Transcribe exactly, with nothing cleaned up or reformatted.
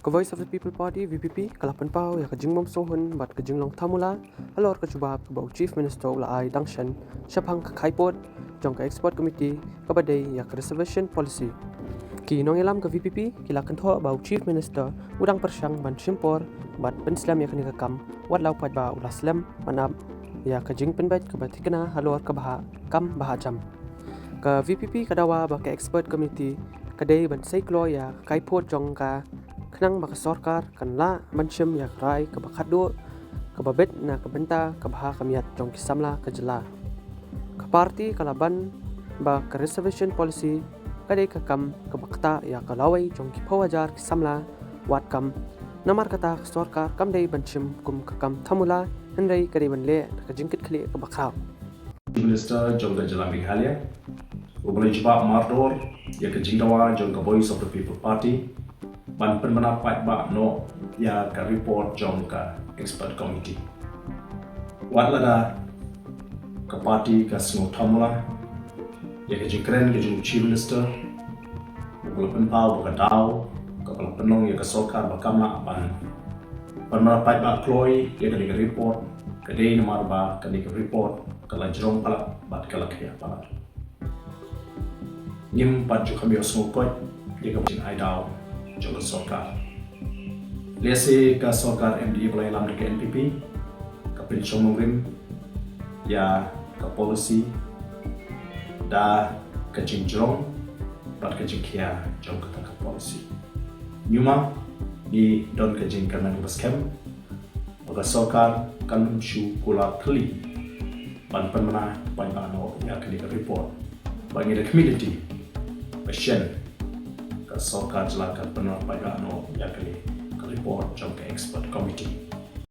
Ka Voice of the People Party, V P P, ka la pynpaw ïa ka jingbymsngewhun bad ka jinglong thamula halor ka jubab kaba u Chief Minister u la ai dang shen shaphang ka khaipud jong ka Expert Committee kaba dei ïa ka Reservation Policy. Ki nongïalam ka V P P ki la kynthoh ba u Chief Minister u dang pyrshang ban shim por bad pynslem ïa kane ka kam, wat la u paidbah u la slem ban ap ïa ka jingpynbeit kaba thikna halor ka bhah kam bhah jam. Ka V P P ka dawa ba ka Expert Committee ka dei ban sei kloi ïa ka khaipud jong ka, khnang ba ka sorkar kan lah ban shim ïa ka rai kaba khatduh kaba bit na ka bynta ka bha ka miat jong ki samla ka jylla. Ka party ka la ban ba ka Reservation Policy ka dei ka kam kaba ktah ïa ka lawei jong ki phew hajar ki samla, wat kam namar kata ka sorkar kam dei ban shim kum ka kam thamula, hynrei ka dei ban leh da ka jingkitkhlieh kaba khraw. Chief Minister jong ka jylla Meghalaya, u ba la jubab mardor ïa ka jingdawa jong ka Voice of the People Party ban pynbna paidbah noh ïa ka report jong ka Expert Committee. Wat lada ka party ka sngew thamula ïa ka jingkren ka jong u Chief Minister, u ba la pynpaw ba ka daw kaba la pynlong ïa ka sorkar ba kam lah ban pynbna paidbah kloi ïa kane ka report, ka dei namar ba kane ka report ka la jrong palat bad ka la khia palat. Ngim pat ju kham ïohsngew koit ïa ka jingai daw jong ka sorkar. Lehse ka sorkar M D A ba la ïalam da ka N P P ka pynshong nongrim ïa ka policy da ka jingjrong bad ka jingkhia jong kata ka policy. Ngi ma ngi don ka jingkyrmen kaba skhem ba ka sorkar kan shu kular thylli ban pynbna paidbah noh ïa kane ka report. Ba ngi da khmih lynti ba shen ka sorkar jylla kan pynbna paidbah noh ïa kane ka report jong ka Expert Committee.